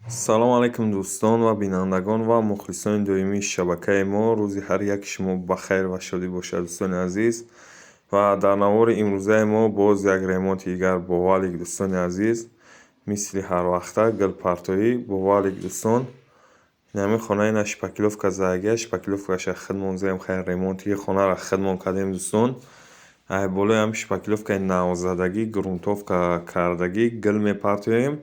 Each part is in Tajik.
Салом алайкум, дӯстон ва бинандагон ва мухлисони доимии шабакаи мо. Рӯзи ҳар яки шумо ба хайр ва шодӣ бошад, дӯстони азиз. Ва дар навори имрӯзаи мо боз як ремонти дигар бо валик, дӯстони азиз. Мисли ҳарвақта гулпартоӣ бо валик, дӯстон. Инами хона ина шпаклёвка задагия, шпаклёвкаша худмон зем. Хайр, ремонти хонаро худмон кардем, дӯстон. Ай болои ҳам шпаклёвкаи навзадагӣ, грунтовка кардагӣ гул мепартоем.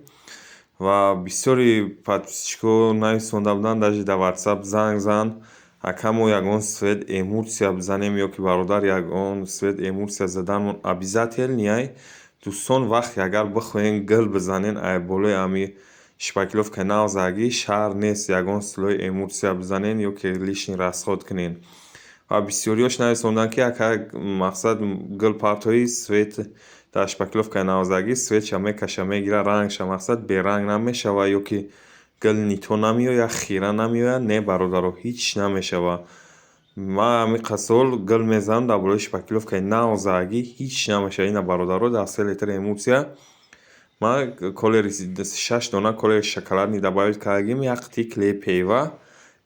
Ва бисёри подписчикҳо нависонда буданд, даже дар WhatsApp занг зан: «Ака, мо ягон цвет эмульсия бизанем ё ки, бародар, ягон цвет эмульсия заданмон обязательный?» Дӯстон, вақте агар бихоҳем гул бизанен ай болои ҳами шпаклёвкаи навзадагӣ, шарт нест ягон слой эмульсия бизанен ё ки лишний расход кунен. Ва бисёриёш нависонданд, ки, ака, мақсад, гулпартои цвет дар шпаклёвкаи навзадагӣ цветша мекаша, мегирад рангша, мақсад, беранг намешавад ё ки гул не то намеояд, хира намеояд? Не, бародаро, ҳеҷ намешавад. Ман ҳамин қасол гул мезанам дар болои шпаклёвкаи навзадагӣ, ҳеҷ намешавад. Ина, бародаро, дар 3 литр эмульсия ман колери шаш дона колери шоколадный добавить кардагим, як қитъи клей ПВА.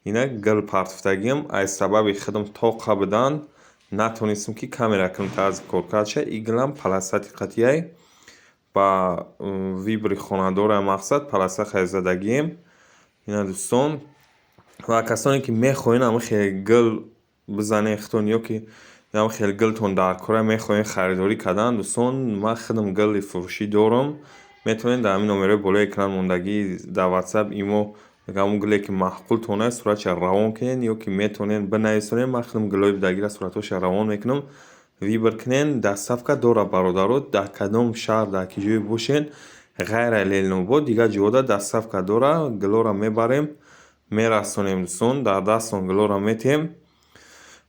Ина гул партофтагим. Аз сабаби худам тоқа будан натонистем, ки камера кунем тарзи коркардша. И гулам полосатый қатъияй ба выбори хонадора, мақсад, полоса задагием. Ина, дӯстон, ва касоне ки мехоҳен ҳамин хел гул бизанен худтон ё ки ҳамин хел гултон дар кора, мехоҳен харидорӣ кардан, дӯстон, ман худам гули фурӯшӣ дорам. Метавонед дар ҳамин номерҳои болои экран мондагӣ дар WhatsApp, имо ҳамон гуле ки маъқултон аст, суратша равон кунед ё ки метавонед бинависонед. Ман худам гулҳои будагиро суратҳоша равон мекунам, выбор кунед. Доставка дорад, бародаро, дар кадом шаҳр, дар ки ҷое бошед, ғайр аз Ленинобод, дигар ҷоҳода доставка дорад. Гулҳоро мебарем, мерасонем, дӯстон, дар дасттон гулҳоро метиҳем.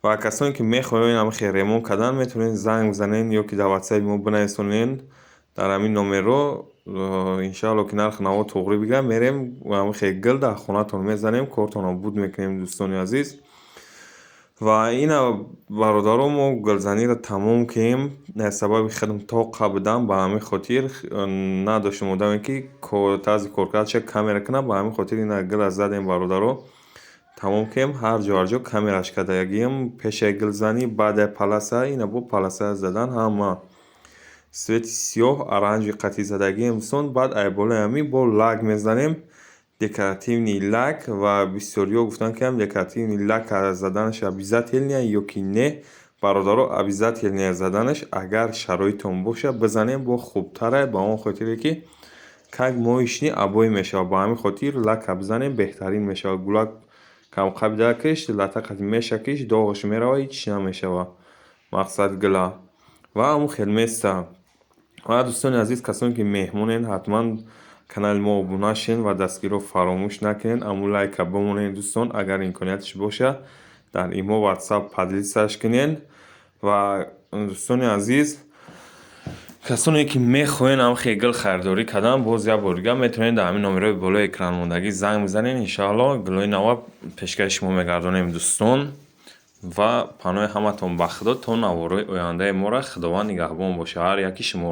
Ва касоне ки мехоҳед ҳамин хел ремонт кардан, метавонед занг бизанед ё ки дар ватсапи мо бинависонед дар ҳамин номерҳо. Иншаалло, ки нархи наво туғрӣ бигирад, мерем, ҳамин хел гул дар хонатон мезанем, кортонро буд мекунем, дӯстони азиз. Ва ина, бародаро, мо гулзаниро тамом кунем. Аз сабаби худам тоқа будан, ба ҳамин хотир надоштем одаме, ки тарзи коркардша камера кунад. Ба ҳамин хотир ина гула задем, бародаро, тамом кунем. Ҳар ҷо, ҳар ҷо камераш кардагием: пешаи гулзанӣ, баъдаи полоса, ина бо полоса задан, ҳама цвети сиёҳ, оранжевый қатъи задагием, дӯстон. Баъд ай болои ҳамин бо лак мезанем, декоративный лак. Ва бисёриҳо гуфтанд, ки декоративный лак заданаш обязательный ё ки не? Бародаро, обязательный заданаш. Агар шароитон бошад, бизанем, бо хубтаре, ба он хотире ки как моечный обои мешавад. Ба ҳамин хотир лака бизанем, беҳтарин мешавад. Гулак камқабидакаш лата қати мешакиш, доғаш меравад, ҳеҷ намешавад, мақсад, гула ва ҳамун хел места. Ва, дӯстони азиз, касоне ки меҳмонед, ҳатман канали мо обуна шавед ва дастгириро фаромӯш накунед, амун лайка бимонед, дӯстон. Агар имконияташ бошад, дар имо, WhatsApp поделиться кунед. Ва, дӯстони азиз, касоне ки мехоҳед ҳамин хел гул харидорӣ кардан, боз як бор дигар метавонед дар ҳамин номерҳои болои экран мондагӣ занг бизанед. Иншаалло, гулҳои нава пешкаши шумо мегардонем, дӯстон. Ва паноҳи ҳаматон ба Худо, то наворҳои ояндаи моро Худованд нигаҳбон бошад ҳар яки шуморо.